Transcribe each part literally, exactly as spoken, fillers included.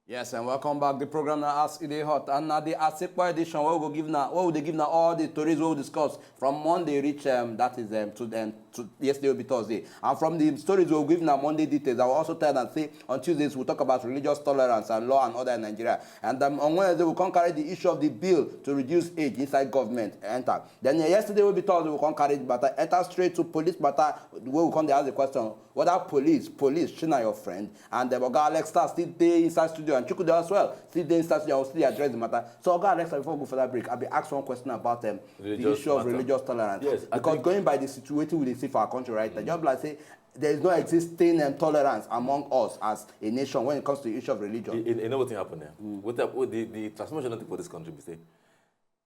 Yes, and welcome back. The program now as it is hot, and now the Asekpa edition. What we go give now? What would they give now? All the stories we will discuss from Monday reach um, that is um, to then to yesterday will be Thursday, and from the stories we will give now Monday details. I will also tell them say on Tuesdays we'll talk about religious tolerance and law and order in Nigeria, and um, on Wednesday we'll come carry the issue of the bill to reduce age inside government enter. Then uh, yesterday will be Thursday we'll come carry the matter enter straight to police matter. Where we come dey ask the question whether police police shey na your friend. And um, Oga Alex Star still dey inside studio and Chukwude as well still dey inside studio and we still dey address the matter. So Oga Alex, before we go further break, I be ask one question about um, the Religious issue of matter. Religious tolerance. Yes, I Because think going by the situation we dey see for our country right now, just like say there is no existing um, tolerance among us as a nation when it comes to the issue of religion. You, you know wetin happen there? What, hap- what the, the transformation nothing for this country be say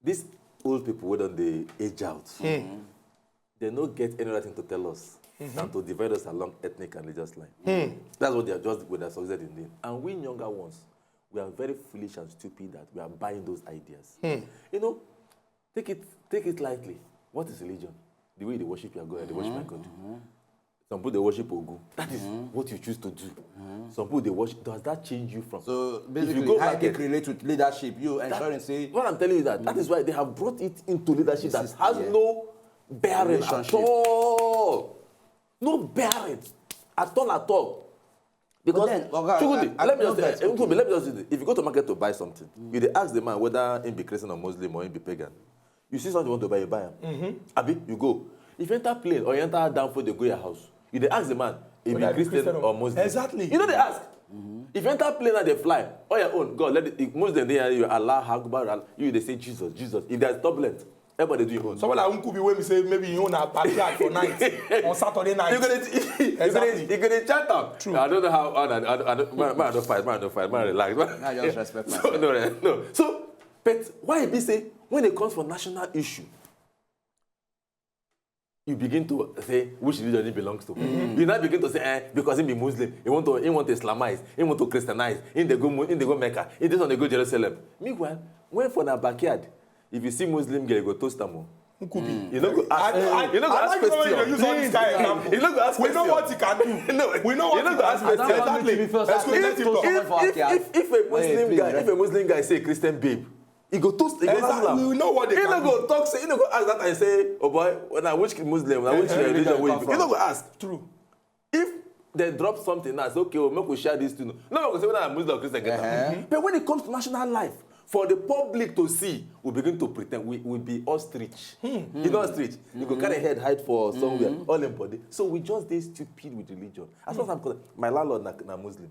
these old people wey don dey age out, they no get any other thing to tell us than to divide us along ethnic and religious line. That's what they are just with their success in doing. And we younger ones, we are very foolish and stupid that we are buying those ideas. You know, take it take it lightly. What is religion? The way they worship your God, they worship my God. Some people they worship Ogun. That is what you choose to do. Some people they worship. Does that change you from? So If basically, you go how back they it- relate with leadership, you That- ensuring say what I'm telling you is that that is why they have brought it into leadership that This is- has yeah. no bearing at Relationship. All. No bearing at all at all. Because then, Oga, Chukwudi, I- I let me know just that, say, Chukwudi, let me just say, if you go to market to buy something, you dey ask the man whether he be Christian or Muslim or he be pagan. You see something you want to buy, you buy am. Abi, you go. If you enter plane or you enter down for the go your house, you dey ask the man, he be Whether he be Christian Christian or or- Muslim. Exactly. You know they ask. If you enter plane and they fly, on your own, God, let it, if Muslim they hear you, Allah Akbar, Allah, you they say Jesus, Jesus. If there's turbulence, everybody do your own. Someone like Nkubi when we say maybe you own a backyard for night on Saturday night. You gonna, you gonna, Exactly. you gonna chat am. True. I don't know how. I, I, I, don't- man, man, don't fight. Man, don't fight. Man, relax. Man. I just respect So, myself. No, no, no. So, but why be say when it comes for national issue, you begin to say which religion he belongs to. You now begin to say, eh, because he be Muslim, he want to, he want to Islamize, he want to Christianize, in the go, Mo- in the go Mecca, in this one they go Jerusalem. Meanwhile, when for na backyard, if you see Muslim girl, you go toast am. Oh. Nkubi. You no go ask. I- I- You no go I ask like the way you question. use all these kind of example. You no go ask We know question. what he can do. No, We know you what no he go can ask do. question. I don't want Exactly. to be first. Let's go I let don't him want talk. to If, come for if, backyard. if, if a Muslim Wait, guy, please, if a Muslim guy say Christian babe, he go toast. He go Exactly. handle am. We know what they He can no go talk say. He no go ask that and say, oh boy, when I which Muslim, na which Uh-huh. religion Religion we come be. from. He no go ask. True. If they drop something now, say okay, well, make we share this thing. No, we go say whether na Muslim or Christian get am. Uh-huh. But when it comes to national life, for the public to see, we begin to pretend we we be ostrich. You know ostrich? You go carry head hide for somewhere, all in body. So we just dey stupid with religion. As far as I'm concerned, my landlord na, na Muslim.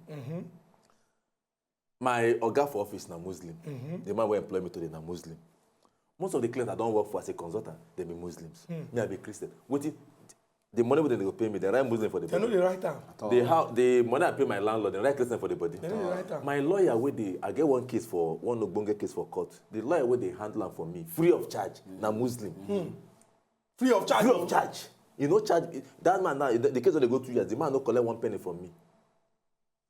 My oga for office na Muslim. The man wey employ me today na Muslim. Most of the clients I don work for as a consultant, they be Muslims. Me, I be Christian. Wetin the money wey dem dey go pay me, they write Muslim for the They know body. the right time. The how the money I pay my landlord, they write Christian for the body. They know the right time. My lawyer wey dey, I get one case for one ogbonge case for court. The lawyer wey dey handle am for me, free of charge, na Muslim. Free of charge. Free of charge. You no charge that man now. The, the case wey dey go two years, the man no collect one penny from me.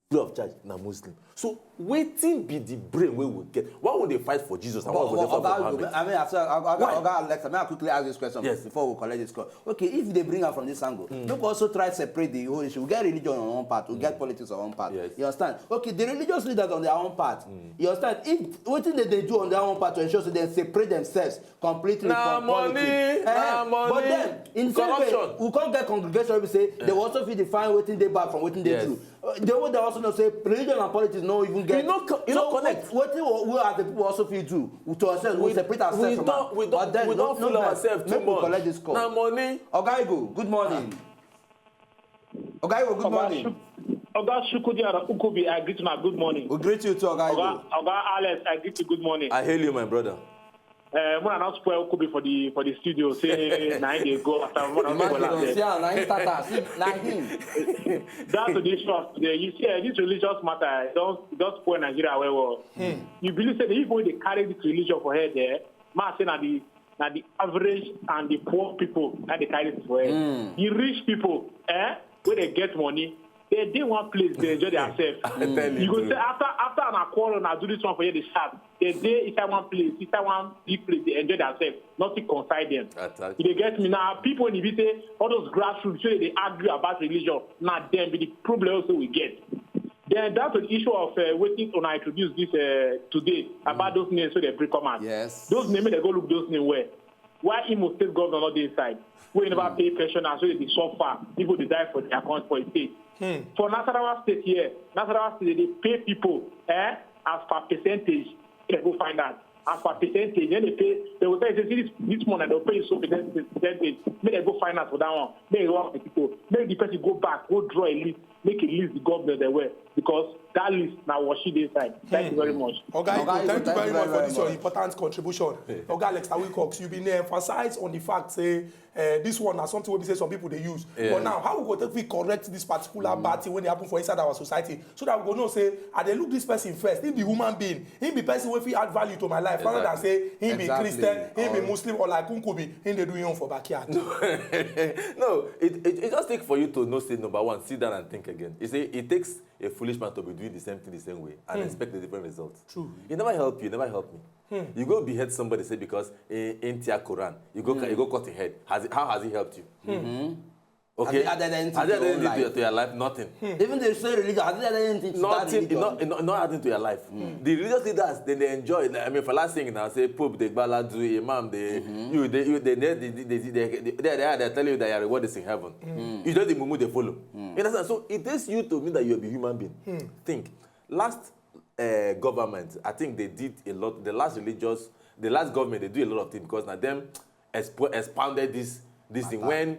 Free of charge, na Muslim. So wetin be the brain wey we get? Why would they fight for Jesus? And why would they fight for Muhammad? I mean, I, I, I, Why? Oga Alex, I mean, I quickly ask this question Yes. Before we collect this call. Okay, if they bring am from this angle, make we also try separate the whole issue. We get religion on one part, we get politics on one part. Yes. You understand? Okay, the religious leaders on their own part. You understand? If wetin they, they do on their own part to ensure so they separate themselves completely Na from politics. money, na Eh, But money. then, in the same way, Corruption. we can't get congregation wey be say they will also fit define wetin dey bad from wetin dey Yes. true. Uh, the way they also know say religion and politics no even get. You no co- you no So, connect. Wetin we, we as the people also fit do to ourselves, we, We- separate ourselves we from don't- am. we don't- But then, we no, don't no, fool no, ourselves too make we much. Collect this call. Na money. Oga Igwe, good morning. Oga Igwe, good morning. Oga Chukwudi and Nkubi, I greet una good morning. We greet you too, Oga Igwe. Oga, Oga Alex, I greet you good morning. I hail you, my brother. Uh, Mona not spoil Nkubi for the for the studio. Say na him dey go after Mona not spoil Imagine, am see there. am, na him start am. See, na him. That to this one today. You see, uh, this religious matter, eh, don't don't spoil Nigeria well well. You believe say the people wey dey carry this religion for head there, ma say na the na the average and the poor people that they carry this for head. The rich people, eh, wey dey get money, They dey one place, they enjoy themselves. You go say after after an quarrel, na do this one for here, they shout. They dey inside one place, inside one big place, they enjoy themselves. Nothing concern them. Attack. You dey get me now? People, when you say all those grassroots, say they argue about religion, na them be the problem also we get. Then down to the issue of uh, wetin una introduce this uh, today about those names wey dem bring come out. Yes. Those names, make dem go look those names well. Why Imo State governor not dey inside? Wey never pay pension and so they dey suffer. People dey die for their country, for the state. For Nasarawa State here, Nasarawa State dey pay people eh, as per percentage. Dem go find out as per percentage. Then they pay. They go say, say this this month I don pay you so percentage. Make dem go find out for that one. Make dem go ask the people. Make the person go back, go draw a list, make a list the government dem well, because that list na washi dey inside. Thank you very much. Oga Igbo, Oga Igbo, thank you thank very you much for very this your much. Important contribution. Oga Alex Awikok, you been emphasize on the fact say uh, this one na something wey be say some people dey use. But now, how we go take fit correct this particular bad thing wey dey happen for inside our society, so that we go know say I dey look this person first. He be human being. He be person wey fit add value to my life. Rather than say he be Exactly. Christian, he be Or Muslim, or like Nkubi, he dey do him own for backyard. No, it, it, it just take for you to know, say, number one, sit down and think again. You say it takes a foolish man to be doing the same thing the same way and expect a different result. True. It never help you, it never help me. You go behead somebody, say, because in, in Tia Quran, you go you go cut him head. Has it, how has it helped you? Okay. Has it added anything Has to it your added own anything to, your, life? to your life? Nothing. Even the same religion, has it added anything to that Nothing, religion? not, not, not adding to your life. The religious leaders, then they enjoy. Like, I mean, for last thing now, say Pope, they baladu, Imam, they you, they you, they they they they they they they they they tell you that your reward is in heaven. You just the mumu they follow. You understand? So it takes you to mean that you be human being. Think. Last uh, government, I think they did a lot. The last religious, the last government, they do a lot of things because now them expo- expounded this this thing when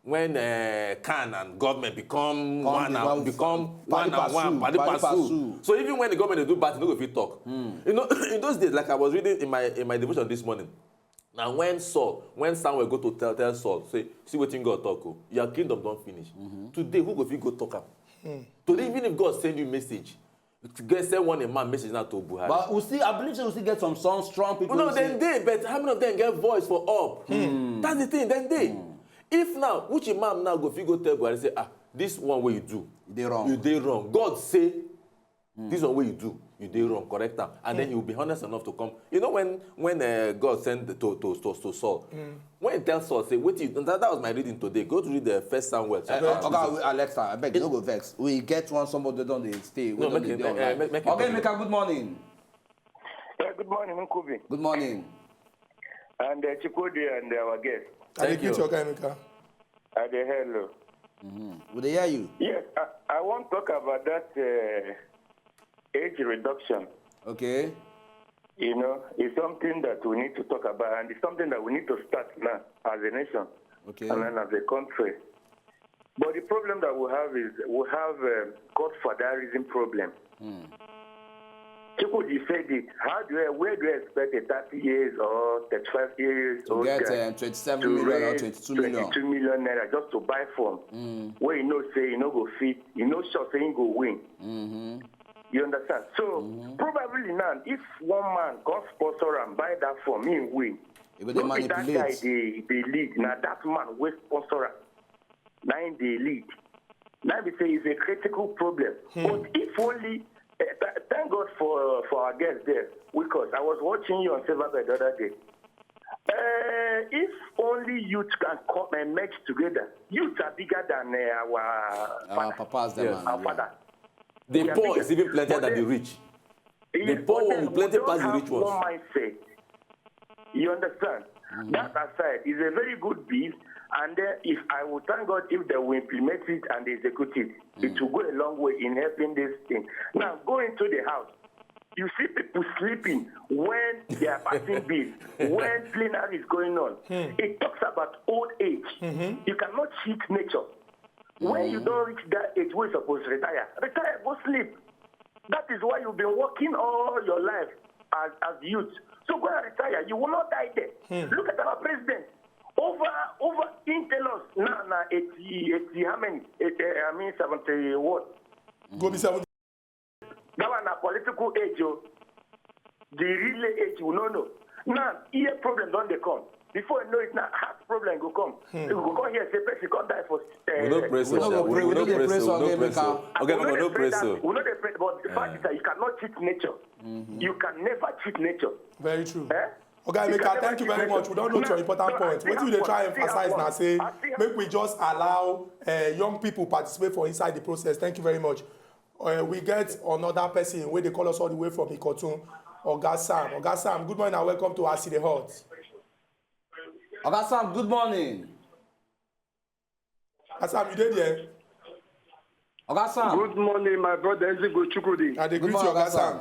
when uh, Khan and government become one become and become pari one and one, passu, pari pari passu. passu. So even when the government they do bad, they no go fit talk. You know, in those days, like I was reading in my in my devotion this morning, now when Saul, when Samuel go to tell tell Saul, say, see wetin God talk, oh, your kingdom don finish. Today, who go fit go talk am? Today, even if God send you message, get send one a man message now to Buhari. But we still, I believe say we still get some strong, strong people. No, Who say, then they, but how many of them get voice for up? That's the thing, then they. If now, which imam now go fit go tell Buhari say, ah, this one way you do, They wrong. You dey wrong. God say, this one way you do, you dey wrong. Correct am, and then he will be honest enough to come. You know when when uh, God sent to to to, to Saul, when he tell Saul say, wait, you, that, that was my reading today. Go to read the First Samuel. Uh, chapter Oga Alexa, I beg, no go vex. We get one somebody don dey stay. We No, don make dey it- dey eh, online. make- make it Oga continue. Emeka, good morning. Yeah, good morning, Nkubi, Good morning. and uh, Chikodi and our guest. I dey Thank greet you. you, Oga Emeka. Uh, the hello. We dey hear you. Yes, I, I want to talk about that uh, age reduction. Okay. You know, it's something that we need to talk about, and it's something that we need to start now as a nation Okay. and then as a country. But the problem that we have is we have a godfatherism problem. Chikudi said it. How do I, where do I expect a thirty years or thirty-five years To old get guy um, twenty-seven to million or raise twenty-two million. twenty-two million naira just to buy phone? Where you know say you no go fit, you no sure say you go win. You understand? So probably now, if one man come sponsor and buy that phone, he win. You go dey No be that guy manipulate. dey dey lead. Now that man wey sponsor am, na him dey lead. Now be say it's a critical problem. But if only, uh, th- thank God for for our guest there, because I was watching you on Silverbird the other day. Uh, if only youth can come and merge together, youth are bigger than uh, our Our father. Papas dem Yes. and Our yeah. father. The We are poor bigger. is even plentier But than the then- rich. Yes, The poor but one then will plenty we don't pass the have rich one ones. Mindset. You understand? That aside, it's a very good bill, and then if I will thank God if they will implement it and execute it, it will go a long way in helping this thing. Now, go into the house. You see people sleeping when they are passing bill, when plenary is going on. It talks about old age. You cannot cheat nature. When you don't reach that age, we supposed to retire. Retire, go sleep. That is why you've been working all your life as, as youth. So go and retire. You will not die there. Look at our president. Over, over, in tell us now, now eighty, eighty, how many? Eighty, I mean, seventy what? Go be seventy. That one na political age, oh. The real age, we no know. Now, here problem don dey come. Before you know it now, heart problem go come. You go come here say person come die for. We no Uh, pray so, We no sha. go pray, we no dey pray so, We no okay, pray make so. am. Okay, we we no no dey pray that. So. We no dey pray, but the fact is that you cannot cheat nature. You can never cheat nature. Very true. Eh? Oga Emeka, thank you very much. We don note your important point. Wetin you dey try emphasize na say make we just allow uh, young people participate for inside the process. Thank you very much. Uh, we get another person wey dey call us all the way from Ikotun, Oga Sam. Oga Sam, good morning and welcome to As E Dey Hot. Oga Sam, good morning. Oga Sam, you dey there? Oga Sam. Good morning, my brother Ezigbo Chukwudi. I dey Good greet you, morning, Oga Sam.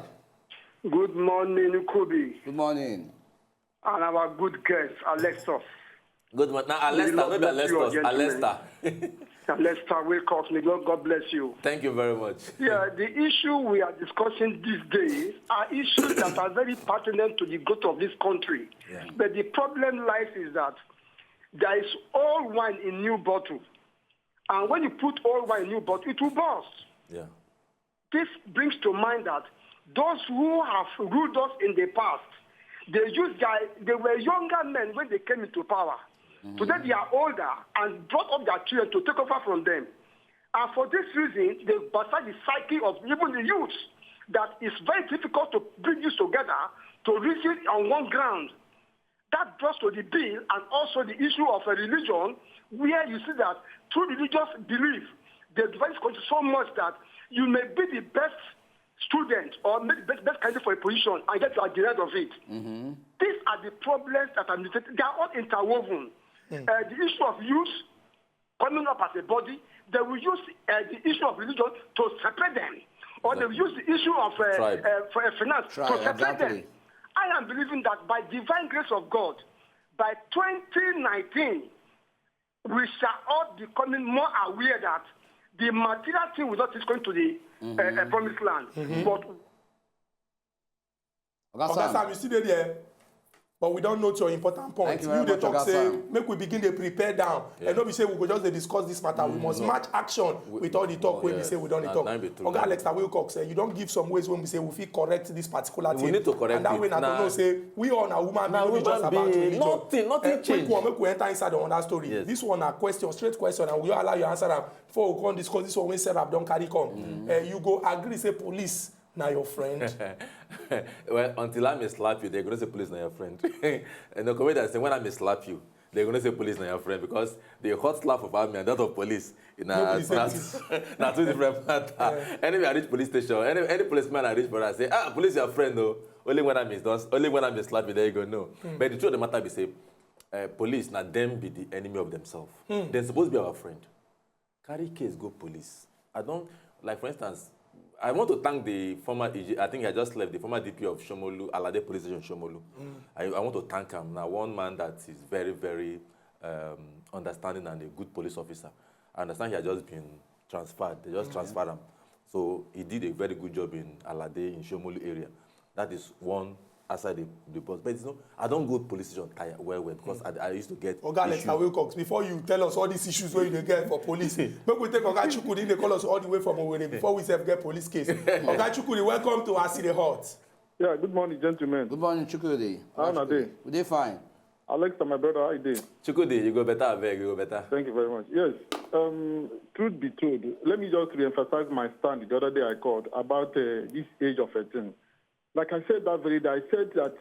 Good morning, Kubi, Good morning. And our good guest, Alexis. Good morning. Now, Alesta, Lord maybe bless you, Alestos. gentlemen. Alesta. Alexis Wilcox, may God, God bless you. Thank you very much. Yeah, the issue we are discussing these days are issues that are very pertinent to the growth of this country. Yeah. But the problem lies is that there is old wine in new bottle. And when you put old wine in new bottle, it will burst. Yeah. This brings to mind that those who have ruled us in the past, they used their, they were younger men when they came into power. Today they are older and brought up their children to take over from them. And for this reason, they bastard the psyche of even the youth that it's very difficult to bring this together to reason on one ground. That draws to the bill and also the issue of a religion where you see that through religious belief, they divide this country so much that you may be the best student or maybe best, best candidate for a position and yet you are denied of it. These are the problems that are mutated. They are all interwoven. Uh, the issue of youth coming up as a body, they will use uh, the issue of religion to separate them. Or they will use the issue of uh, Tribe. Uh, for, uh, finance Tribe, to separate exactly. Them. I am believing that by divine grace of God, by twenty nineteen, we shall all becoming more aware that the material thing will not take us to the uh, uh, promised land. But Oga Oga Sam. Sam, you still dey there? But we don note your important point. Thank you very You dey much, talk Oga say Sam. Make we begin dey prepare down. Yeah. And no be say we go just dey discuss this matter. We must match action with all the talk wey Yes. Be say we don dey Na- talk. na be true. Oga Alex, na we talk say you don give some ways wey be say we fit correct this particular We thing. need to correct And that it. way na to Na- know say we all na human being. Na No be just human about being. religion. Nothing, nothing Eh, quick change. One, make we enter inside the understory. Yes. This one na question, straight question, and we go allow you answer am before we come discuss this one wey Serap don carry come. Eh, you go agree say police na your friend? Well, until I may slap you, they gonna say police na your friend. And the comedian say when I may slap you, they gonna say police na your friend because the hot slap of army and that of police No na be the same na, na two different matter. Anyway, I reach police station. Any any policeman I reach, brother, I say, ah, police your friend though. Only when I miss, don't, only when I miss slap you, there you go. No, but the truth of the matter be say, uh, police na them be the enemy of themselves. They're supposed to be our friend. Carry case go police. I don't like, for instance, I want to thank the former E G. I think I just left the former D P of Shomolu, Alade Police Station, Shomolu. I, I want to thank him. Now, one man that is very, very um, understanding and a good police officer. I understand he had just been transferred. They just transferred him. So he did a very good job in Alade, in Shomolu area. That is one outside the, the box. But you know, I don't go police station tire well, well because I, I used to get Oga Alex issues. Na Wilcox, before you tell us all these issues wey you dey get for police, make we take Oga Chukwudi, dey call us all the way from Owerri before we sef get police case. Oga Chukwudi, welcome to As E Dey Hot. Yeah, good morning, gentlemen. Good morning, Chukwudi. How una dey? We dey fine. Alex, my brother, how you dey? Chukwudi, you go better, abeg, you go better. Thank you very much. Yes, um, truth be told, let me just re-emphasize my stand the other day I called about uh, this age of eighteen. Like I said that very day, I said that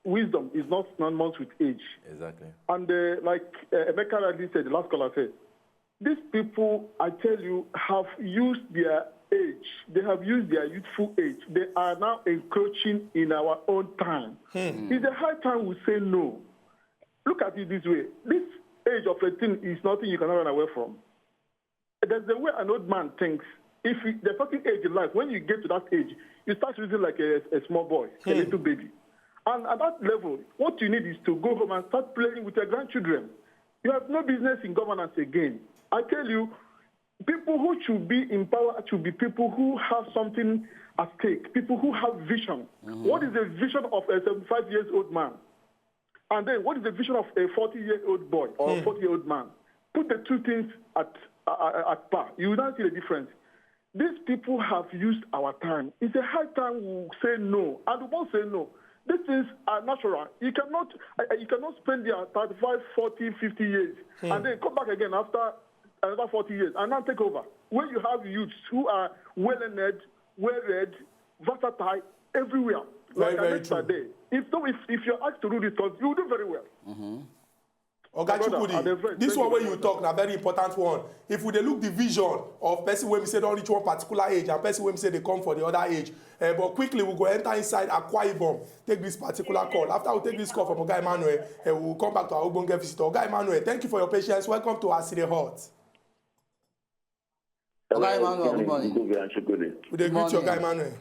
wisdom is not synonymous with age. Exactly. And uh, like uh, Emeka rightly said, the last caller said, these people, I tell you, have used their age. They have used their youthful age. They are now encroaching in our own time. It's a high time we say no. Look at it this way. This age of eighteen is nothing you cannot run away from. There's the way an old man thinks. If you, the certain age in life, when you get to that age, you start reasoning like a, a small boy, a little baby. And at that level, what you need is to go home and start playing with your grandchildren. You have no business in governance again. I tell you, people who should be in power should be people who have something at stake, people who have vision. What is the vision of a seventy-five years old man? And then what is the vision of a forty year old boy or forty year old man? Put the two things at, uh, at par. You will not see the difference. These people have used our time. It's a high time we say no. And we won't say no. These things are natural. You cannot, uh, you cannot spend there thirty-five, forty, fifty years and then come back again after another forty years and now take over. When you have youths who are well-learned, well-read, versatile everywhere, Very, like very Alexa true. There. If so, if, if you're asked to rule this country, you will do very well. Oga My brother, Chukwudi, and the friend, this thank one you wey very you much. Talk na very important one. If we dey look the vision of person wey be say don reach one particular age and person wey be say dey come for the other age, uh, but quickly we go enter inside Akwa Ibom, take this particular call. After we take this call from Oga Emmanuel, uh, we will come back to our ogbonge visitor. Oga Emmanuel, thank you for your patience. Welcome to As E Dey Hot. Oga Emmanuel, good morning. Good morning, Chukwudi. We dey Good greet you, morning. Oga Emmanuel.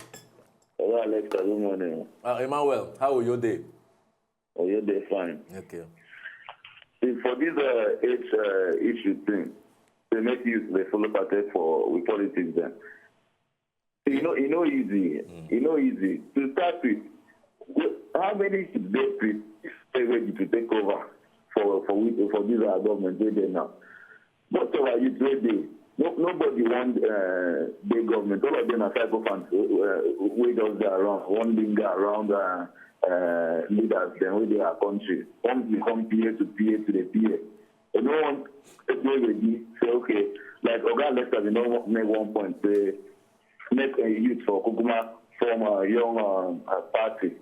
Hello, Alexa. Good morning. Uh, Emmanuel, how are you dey? Oh, you dey fine. Okay. See, for this uh, age uh, issue thing, they make youth dey follow party for with politics then. You know, you know easy. You know easy. To start with, wh- how many youth dey fit stay ready to take over for for we- for this our government wey dey now? Most of our youth wey dey, no, nobody wan uh, dey government. All of them are sycophants uh, uh, wey just dey around, wan linger around uh, uh, leaders dem wey dey our country. Wan become P A to P A to the P A. They no wan dey ready. Say okay, like Oga Alexa bin don make one point say make a youth for Kukuma form a young um, uh, party.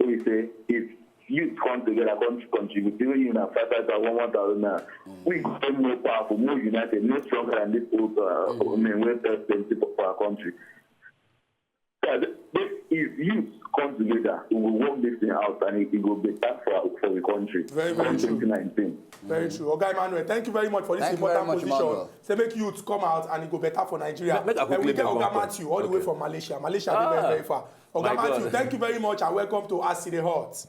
So we say if youth come together, come contribute, even if na five five thousand, one one thousand naira, we go dey more powerful, more united, more stronger than this old uh, men wey first plenty for for our country. So I say, if youth come together, we go work this thing out and it, it go better for our, for the country. Very, very Come true. twenty nineteen. Very true. Oga Emmanuel, thank you very much for this Thank you very important much, position. Emmanuel. Say make youth come out and it go better for Nigeria. Make- make I And we quickly get make Oga one point. Matthew all the way Okay. From Malaysia. Malaysia dey Ah, very, very far. Oga my Matthew, God. Thank you very much and welcome to As E Dey Hot.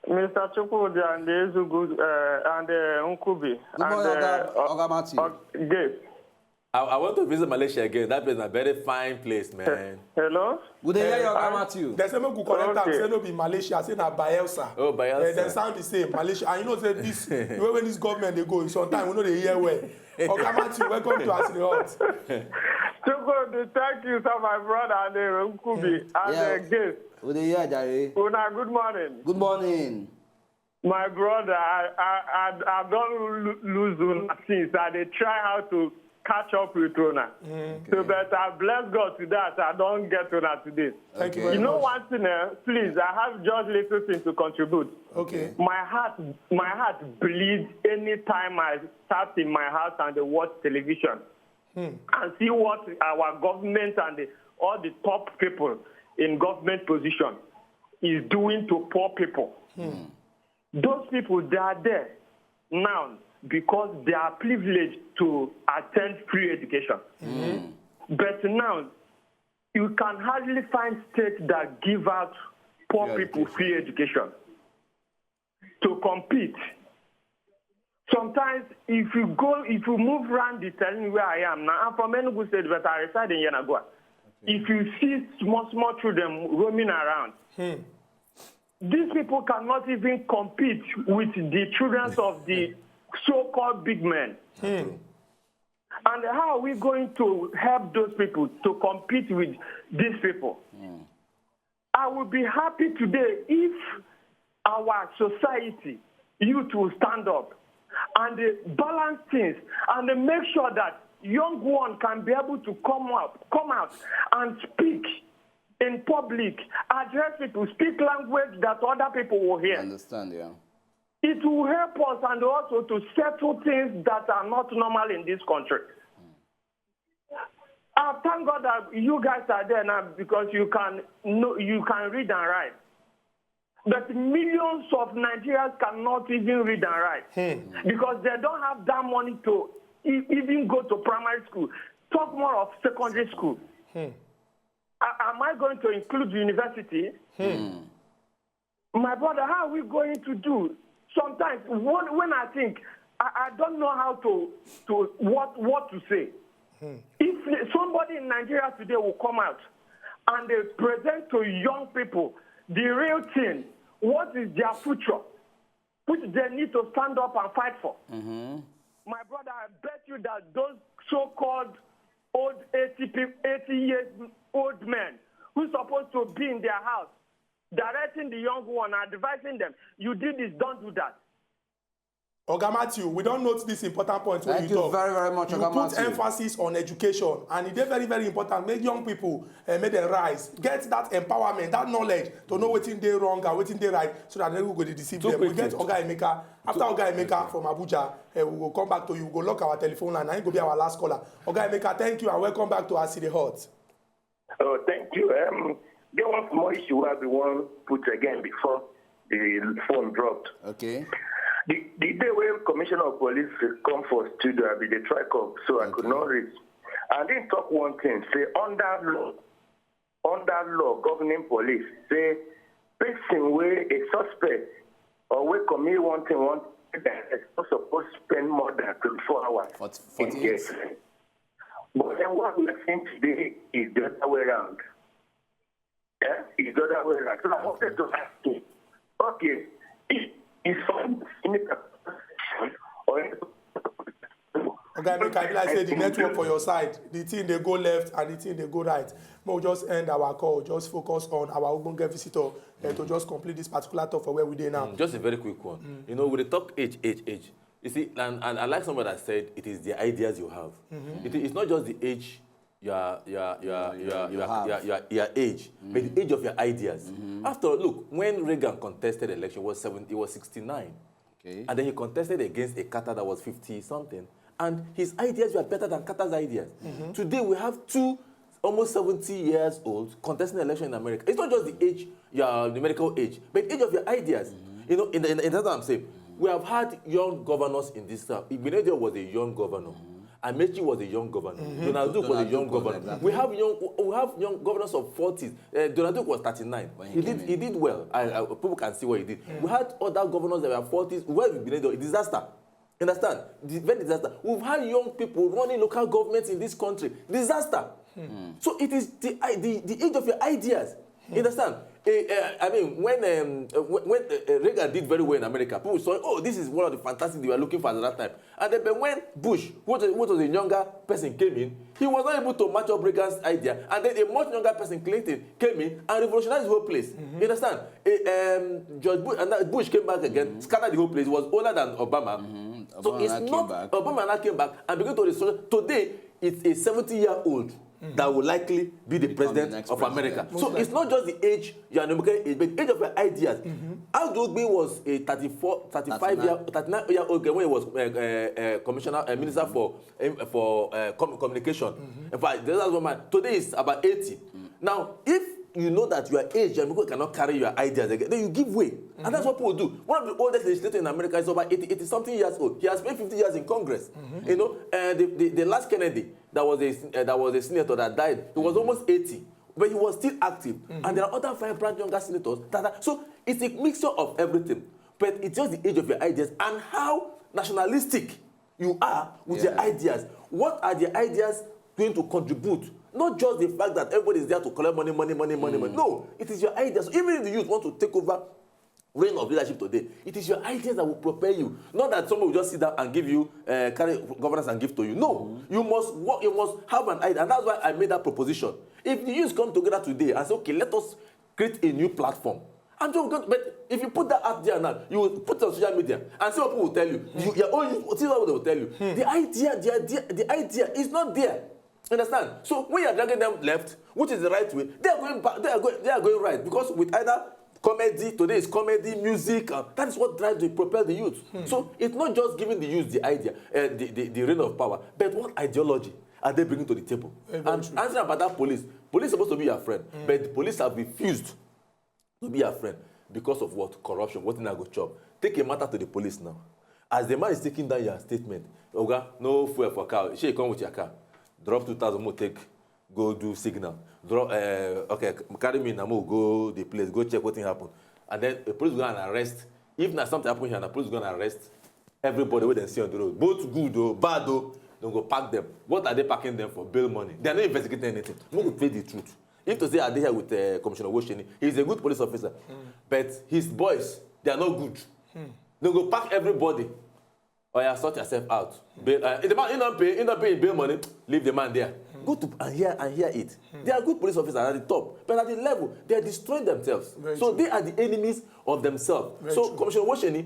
Mister Chukwudi and the Ezugu uh, and uh, Nkubi Good morning, and Oga, Oga Matthew. Og- Gabe. I, I want to visit Malaysia again. That place is a very fine place, man. Hello? We dey hear you, Eh, Oga Matthew. Dem say make we correct am, Okay. Say no be Malaysia, say na Bielsa. Oh, Bielsa. Eh, dem sound the same. Malaysia, and you know say this, the way wey this government dey go, sometimes we no dey hear well. Oga Matthew, welcome to As E Dey Hot. Chukwudi, thank you, sir, my brother and uh, Nkubi and Yeah. uh, Gabe. We dey hear, Jare. Una, good morning. Good morning. My brother, I I I, I don lo- lose una since. I dey try how to catch up with una. So, but I bless God today as I don get una today. Thank you Okay. very You know much. One thing, eh? Please, I have just little thing to contribute. Okay. My heart, my heart bleeds anytime I sat in my house and dey watch television and see what our government and the, all the top people in government position is doing to poor people. Those people, they are there now because they are privileged to attend free education. But now, you can hardly find states that give out poor Free people education. Free education to compete. Sometimes, if you go, if you move around the town where I am now, I'm from Enugu State, but I reside in Yenagoa. If you see small, small children roaming around, these people cannot even compete with the children of the so-called big men. And how are we going to help those people to compete with these people? I would be happy today if our society, youth will stand up and they balance things and they make sure that young one can be able to come up, come out and speak in public, address people, speak language that other people will hear. Understand, yeah. It will help us and also to settle things that are not normal in this country. I thank God that you guys are there now because you can know, you can read and write. But millions of Nigerians cannot even read and write because they don't have that money to e- even go to primary school. Talk more of secondary school. A- am I going to include university? My brother, how are we going to do? Sometimes when, when I think, I, I don't know how to, to what, what to say. If somebody in Nigeria today will come out and they present to young people the real thing, what is their future, which they need to stand up and fight for? My brother, I bet you that those so-called old eighty, peop- eighty years old men who supposed to be in their house directing the young one, advising them, "You did this, don't do that." Oga Matthew, we don note this important point wey Thank you you talk. very, very much, You Oga put Matthew. Emphasis on education, and e dey very, very important make young people uh, make dem rise, get that empowerment, that knowledge to know wetin dey wrong and wetin dey right, so that dem no go dey deceive Two them. We quick get things. Oga Emeka. After Oga Emeka from Abuja, uh, we go come back to you. We go lock our telephone line. Na him go be our last caller. Oga Emeka, thank you and welcome back to As E Dey Hot. Oh, thank you. Um, there was more issue where we want put again before the phone dropped. Okay. The, the day when Commissioner of Police come for studio, I be the try call, so I could Okay. not reach. And then talk one thing, say under law, under law governing police, say person wey a suspect or wey commit one thing one is not supposed to spend more than twenty-four hours Forty- in forty-eight. jail. But then what we are seeing today is the other way around. Yeah, it's the other way around. So I wanted to ask you, okay, if if someone in the or Oga Emeka, e be like say the network for your side, the thing dey go left and the thing dey go right. Make we just end our call, just focus on our ogbonge visitor uh, to just complete this particular talk for where we dey now. Mm, just a very quick one. You know, we dey talk age, age, age. You see, and, and I like somebody that said it is the ideas you have. It, it's not just the age you are, you are, you are, you are, You you are, have. you are, you are, your age, but the age of your ideas. After all, look, when Reagan contested election, was seventy, he was sixty-nine. Okay. And then he contested against a Carter that was fifty something. And his ideas were better than Carter's ideas. Today we have two almost seventy years old contesting election in America. It's not just the age, your numerical age, but age of your ideas. You know, in, the, in, in that's what I'm saying. We have had young governors in this South. Igbeneghu was a young governor. Amaechi was a young governor. Donald Duke was a Donald young Duke was governor. exactly. We have young, we have young governors of forties. Uh, Donald Duke was thirty-nine. When He he did, came he in. did well. I, I, people can see what he did. We had other governors that were forties. Where we been a disaster. Understand? The very disaster. We've had young people running local governments in this country. Disaster. So it is the, i- the the age of your ideas. You understand? Eh, eh, I mean, when um, uh, when when, uh, uh, Reagan did very well in America, people saw, "Oh, this is one of the fantastic they were looking for at that time." And then, but when Bush, what was, what was a younger person, came in, he was not able to match up Reagan's idea. And then a much younger person, Clinton, came in and revolutionized the whole place. You understand? Eh, um, George Bush, and that Bush came back again, scattered the whole place. He was older than Obama. So Obama it's now came not back. Obama now came back and began to restructure. Today, it's a seventy-year-old that will likely be the Become the president next of president. America. So it's not just the age, your numerical age, but age of your ideas. Al Dogbe was a thirty-four, thirty-five year, thirty-nine year old girl when he was uh, uh, uh, commissioner, uh, minister for um, for uh, com- communication. In fact, that's one man. Today is about eighty. Now, if you know that your age and people cannot carry your ideas again, then you give way. And that's what people do. One of the oldest legislators in America is over eighty, eighty something years old. He has spent fifty years in Congress. You know, uh, the, the, the last Kennedy, that was a uh, that was a senator that died. He was almost eighty, but he was still active. And there are other vibrant younger senators that are, so it's a mixture of everything. But it's just the age of your ideas and how nationalistic you are with your Yeah. ideas. What are the ideas going to contribute? Not just the fact that everybody is there to collect money, money, money, money, money. No, it is your ideas. Even if the youth want to take over reign of leadership today, it is your ideas that will propel you. Not that somebody will just sit down and give you, uh, carry governance and give to you. No, you must work. You must have an idea, and that's why I made that proposition. If the youth come together today and say, "Okay, let us create a new platform," and so, but if you put that out there now, you will put it on social media and see what people will tell you. You, your own, you see what they will tell you. The idea, the idea, the idea is not there. Understand? So when you are dragging them left, which is the right way, they are going back. They are going. They are going right because with either comedy, today is comedy, music. Uh, that is what drives the propel the youth. So it's not just giving the youth the idea, uh, the, the the reign of power, but what ideology are they bringing to the table? And answering about that police, police supposed to be your friend, but the police have refused to be your friend because of what? Corruption. What thing I go chop? Take a matter to the police now. As the man is taking down your statement, "Oga, no fuel for car. Shey you come with your car? Drop two thousand, mo take, go do signal. Drop, uh, okay, carry me now, mo go the place, go check wetin happen." And then the police go and arrest. If na something happen here, na police go and arrest everybody wey dem see on the road, both good or bad o. Dem go pack them. What are they packing them for? Bail money. They are not investigating anything. Make we face the truth. If to say I dey here with uh, Commissioner Owosheni, he's a good police officer, but his boys, they are not good. Dem go pack everybody. Oya, sort yourself out. Bail, uh, if the man, he don't pay, he don't pay bail money, leave the man there. Go to and hear and hear it. They are good police officers at the top, but at the level, they are destroying themselves. Very so true. They are the enemies of themselves. Very so true. Commissioner Wosheni,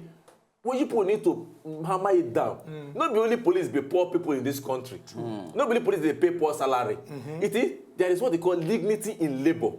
what you people need to hammer it down. No be only police be poor people in this country. No be only police dey pay poor salary. It is there is what they call dignity in labour.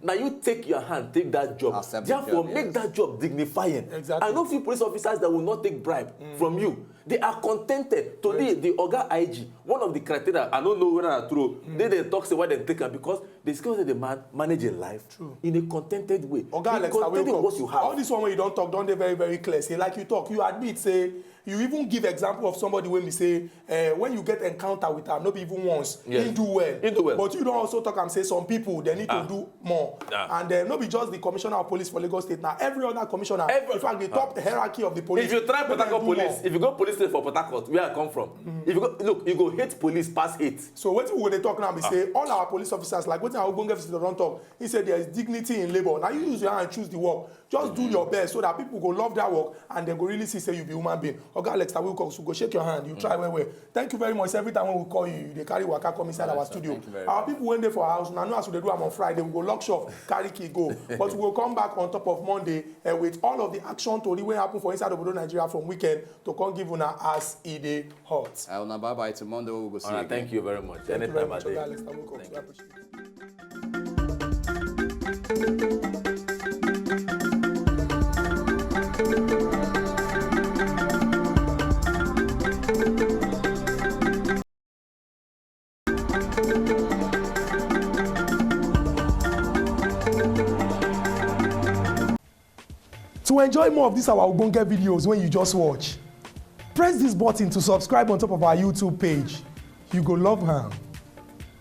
Now you take your hand, take that job. Accept the Therefore, job, make yes. That job dignified. Exactly. I know few police officers that will not take bribe from you. They are contented. Today, the Oga I G, one of the criteria, I don't know whether na true. They dey talk say why dem take am because they still say the man manage a life True. In a contented way. Oga Be Alex, content with Aweko, what you have. All this one wey you don talk don dey very very clear. Say like you talk, you admit say you even give example of somebody wey be say uh, when you get encounter with am, no be even once, Yes. He do well. He do well. But you don also talk am say some people they need Ah. to do more. Ah. And uh, no be just the commissioner of police for Lagos State now. Every other commissioner, Every- in fact, the top hierarchy of the police. If you try make Port dem Harcourt do more. police, if you go police station for Port Harcourt, where I come from, if you go look, you go hate police pass hate. So wetin we go dey talk now be say all our police officers, like wetin our ogbonge visitor don talk, he say there is dignity in labour. Na you use your hand choose the work. Just do your best so that people go love that work and dem go really see say you be human being. Oga Alex Tawiu Cox, we go shake your hand. You try well well. Thank you very much. Every time when we call you, you dey carry waka come inside our sir. Studio. Thank you very Our much. People wey dey for house, una know as we dey do am on Friday, we go lock shop, carry key go. But we go come back on top of Monday uh, with all of the action tori wey happen for inside obodo Nigeria from weekend to come give una as e dey hot. Uh, una bye bye till Monday when we go see All right, you again. Thank you very much. Thank you very Anytime I much, dey. Oga Alex Tawiu Cox. We appreciate it. To enjoy more of these our ogbonge videos when you just watch, press this button to subscribe on top of our YouTube page. You go love am.